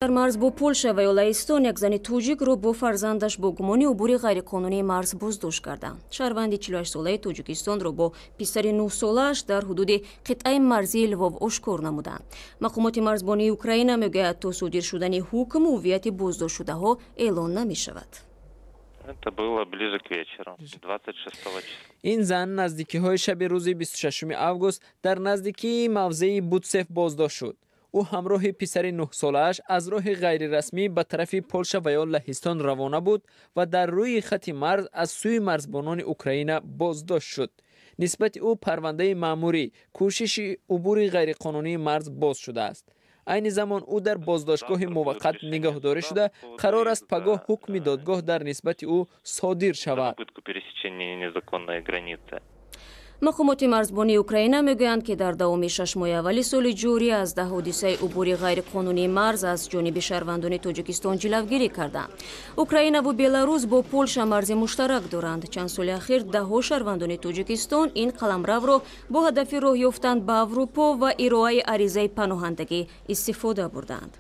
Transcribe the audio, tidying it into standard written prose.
Дар марз бо Полша ва ё Лаҳистон як зани тоҷикро бо фарзандаш бо гумони убури ғайриқонунии марз боздошт карданд. Шаҳрванди 48-солаи Тоҷикистонро бо писари 9-солааш дар ҳудуди қитъаи марзии Лвов ошкор намуданд. Мақомоти марзбонии Украина мегӯяд, то содир шудани ҳукм ҳуввияти боздоштшудаҳо эълон намешавад. Это было ближе к вечеру, 26 числа. Ин зан наздикиҳои шаби рӯзи 26 август дар наздикии мавзеи Бутсев боздошт шуд. Ӯ ҳамроҳи писари 9-солааш аз роҳи ғайрирасмӣ ба тарафи Полша ва ё Лаҳистон равона буд ва дар рӯи хати марз аз сӯи марзбонони Украина боздошт шуд. Нисбати ӯ парвандаи маъмурӣ кӯшиши убури ғайриқонунии марз боз шудааст. Айни замон ӯ дар боздоштгоҳи муваққат нигаҳдорӣ шуда, қарор аст, пагоҳ ҳукми додгоҳ дар нисбати ӯ содир шавад. Попытку пересечения незаконной границы. Мақомоти марзбонии Украина мегӯянд, ки дар давоми 6 моҳи аввали соли ҷорӣ аз 10 ҳодисаи убури ғайриқонунии марз аз ҷониби шаҳрвандони Тоҷикистон ҷилавгирӣ карданд. Украинаву Беларус бо Полша марзи муштарак доранд. Чанд соли ахир даҳҳо шаҳрвандони Тоҷикистон ин қаламравро бо ҳадафи роҳ ёфтан ба Аврупо ва ироаи аризаи паноҳандагӣ истифода бурданд.